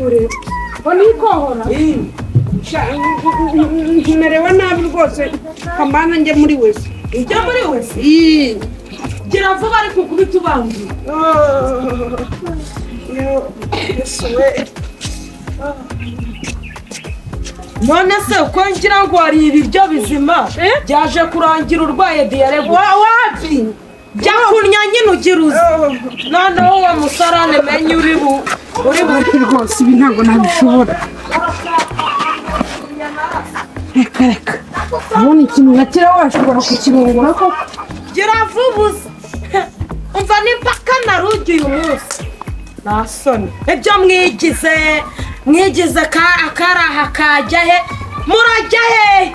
Dore ngo nikohora. Merewe nabi rwose, kambana njye muri WC. Ujya muri WC? Ii. Gira vuba ariko ukubita ubanguye. Oh, yo, Yesu we. None se uko ngira ngo wariye ibiryo bizima, Eh? byaje kurangira urwaye diyare gute? Wapi? Jya kunya nyine ugira uze. Oh. Noneho uwo musarane menye uri bu Rwose ibi ntabwo nabishobora. Reka reka, ubundi ikintu nka kiriya washobora kukirongora koko? Gira vuba uze. Umva, nimba narugi uyu munsi, nta soni ibyo mwigize mwigize akaraha kajya he? Murajya he?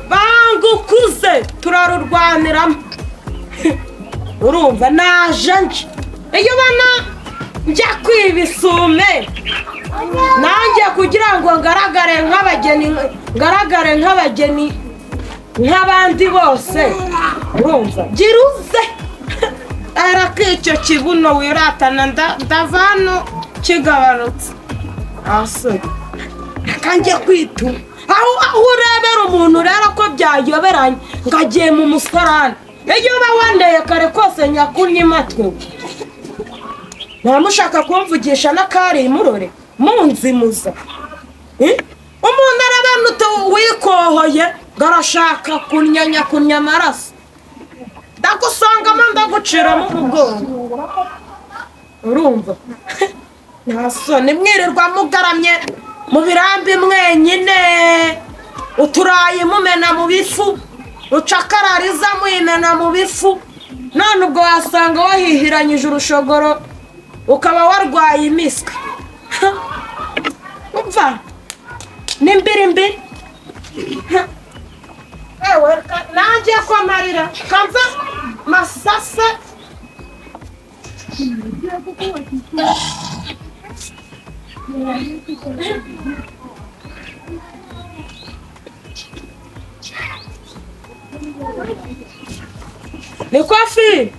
Banga ukuze turarurwaniramo. Urumva naje nje, iyo ubona njya kwiba isume nanjye kugira ngo ngaragare nk'abageni, ngaragare nk'abageni nk'abandi bose. Urumva, gira uze ariko icyo kibuno wiratana ndava hano kigabanutse asore reka njye kwituma. Aho urebera umuntu rero ko byayoberanye ngo agiye mu musarani, iyo uba wandeye kare kose nyakunnye imatwe, ntamushaka kumvugisha n'akari murore munzimuza. Eh? Umuntu arabona wikohoye ngo arashaka kunnya nyakunya amaraso, ndagusangamo ndaguciramo umugongo. Urumva, nta soni, mwirirwa mugaramye mu birambi mwenyine, uturayi mumena mu bifu, ucakarariza muyimena mu bifu, none ubwo wasanga wahihiranyije urushogoro ukaba warwaye imiswi. Umva, ni mbiri mbiri. Ewe, nanjye ko marira kanza masase. Ni kofi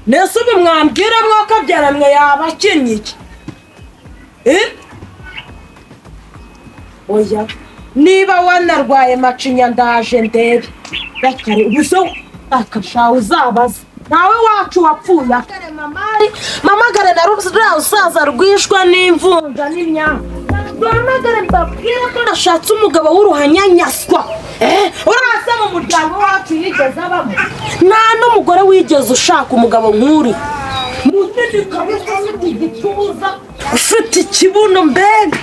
nese ubu mwambwira mwakabyara mwe yaba akinnye iki? Eh? Oya, niba wanarwaye macinya ndaje ndebe. Reka ubu akasha uzabaza nawe wacu wapfuye akare mamari mamagare na ruriya rusaza rwishwe n'imvunja n'imyaka, bahamagare mbabwire ko nashatse umugabo w'uruhanyanyaswa. Eh, uraza mu muryango wacu yigeze abamo nta n'umugore wigeze ushaka umugabo nk'uri munini kabisa, ufite igituza, ufite ikibuno, mbega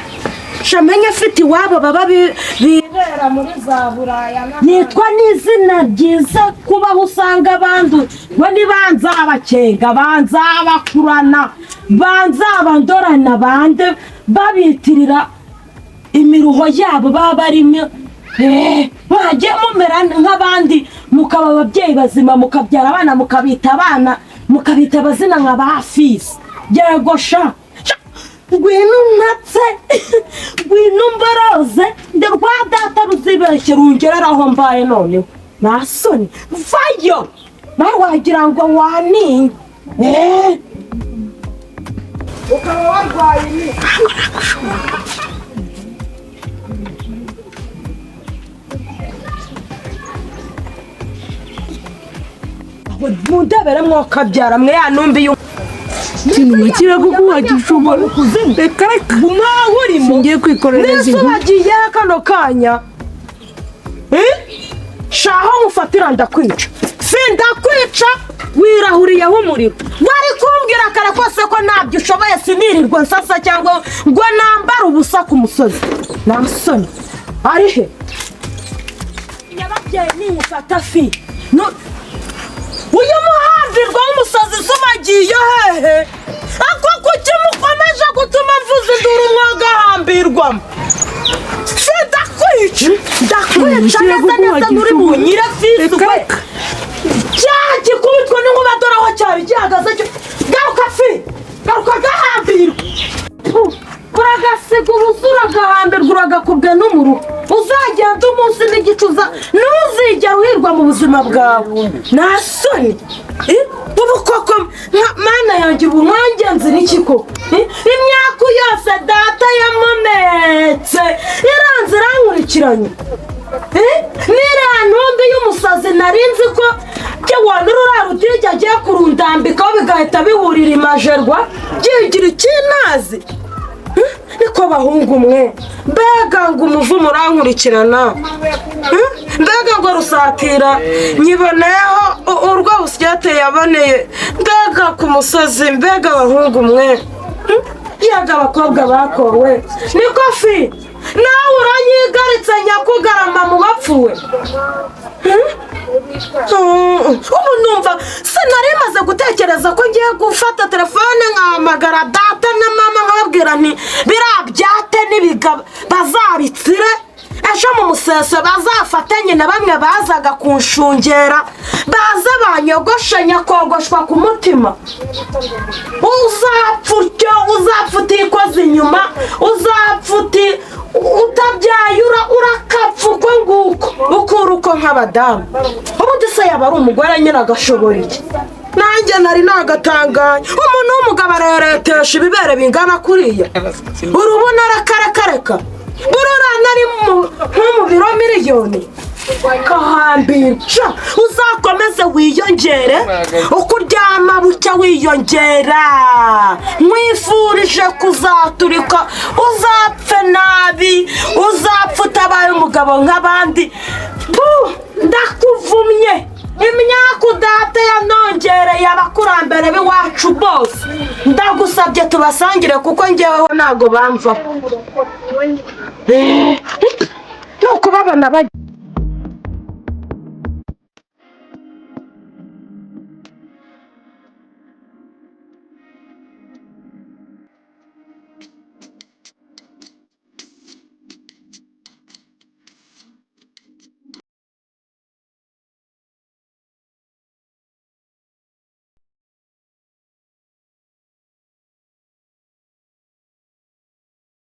shamenya afite iwabo baba bibera muri za Buraya. Nitwa n'izina ryiza kubaho usanga abandi ngo nibanzabakenga banzabakurana banzabandorana bande babitirira imiruho yabo baba barimo. Mwagiye mumera nk'abandi, mukaba ababyeyi bazima, mukabyara abana, mukabita abana, mukabita abazina nka ba fisi. Yego sha. Sha, ngwino untatse, ngwino umboroze ndi rwa data ruzibeshye rungerera aho mbaye. Noneho nta soni, vayo nawe wagira ngo waninye. Eh. Ukaba warwaye imitsi. Mundebere mwokabyara mwe ya numbi Ikintu nka kiriya koko wagishobora? Reka reka. Mwawe urimo. Ngiye kwikorera Nese inkwi. bagiye kano kanya. Eh? Shaho nkufatira ndakwica, si ndakwica wirahuriyeho umuriro. Wari kumbwira kare kose ko ntabyo ushoboye, sinirirwa nsasa cyangwa ngo nambare ubusa ku musozi. Nta soni, ari he nyababyeyi? Ninkufata fi. Uyu muhambirwa w'umusazi sumagiye hehe? Ako kuki mukomeje gutuma mvuza induru mwagahambirwamo? Si ndakwica, ndakwica neza neza, nturi bunyire fisi we. Cya gikubitwa n'inkuba, dore aho cyari gihagaze garuka fi, garuka gahambirwa. Uragasiga ubusa, uragahambirwa, uragakubwa n'umuruho, uzagenda umunsi n'igicuza, ntuzigera uhirwa mu Ubuzima bwawe nta soni. Eh, ubu koko mana yanjye, ubu nkanjye nzira iki koko? Eh, imyaka yose data yamometse iranze irankurikiranye. Eh, n'iriya ntumbi y'umusazi nari nzi ko cyo ruriya rudirige agiye kurundambikaho bigahita bihurira imajerwa byigira ikinazi. Eh, niko bahungu mwe, mbega ngo umuvumo urankurikirana. Eh, mbega ngo rusatira nyiboneyeho urwo busyate yaboneye, mbega ku musozi, mbega abahungu mwe. Yega abakobwa bakowe, niko fi nawe uranyigaritse nyakugarama mu bapfuwe. Ubu numva sinari maze gutekereza ko ngiye gufata telefone nkahamagara data na mama, nkababwira nti biriya byate n'ibigabo bazabitsire ejo mu museso, bazafatanye na bamwe bazaga kunshungera, baza banyogoshe nyakogoshwa ku mutima. Uzapfa utyo, uzapfa utikoze inyuma, uzapfa uti utabyaye, urakapfa uko nguko ukura uko nk'abadamu. Ubundi se yaba ari umugore nyine agashobora iki? Nanjye nari nagatangaye, umuntu w'umugabo areretesha ibibere bingana kuriya, urubona rekarekareka burura nari nko mu biro miliyoni kahambirca. Uzakomeze wiyongere uko uryama bucya wiyongera, nkwifurije kuzaturika, uzapfe nabi, uzapfa utabaye umugabo nk'abandi. Puh, ndakuvumye. Imyaka udata yanongereye abakurambere b'iwacu bose, ndagusabye tubasangire kuko ngeweho ntabwo bamvaho. Eh, ni ukubabona bajya.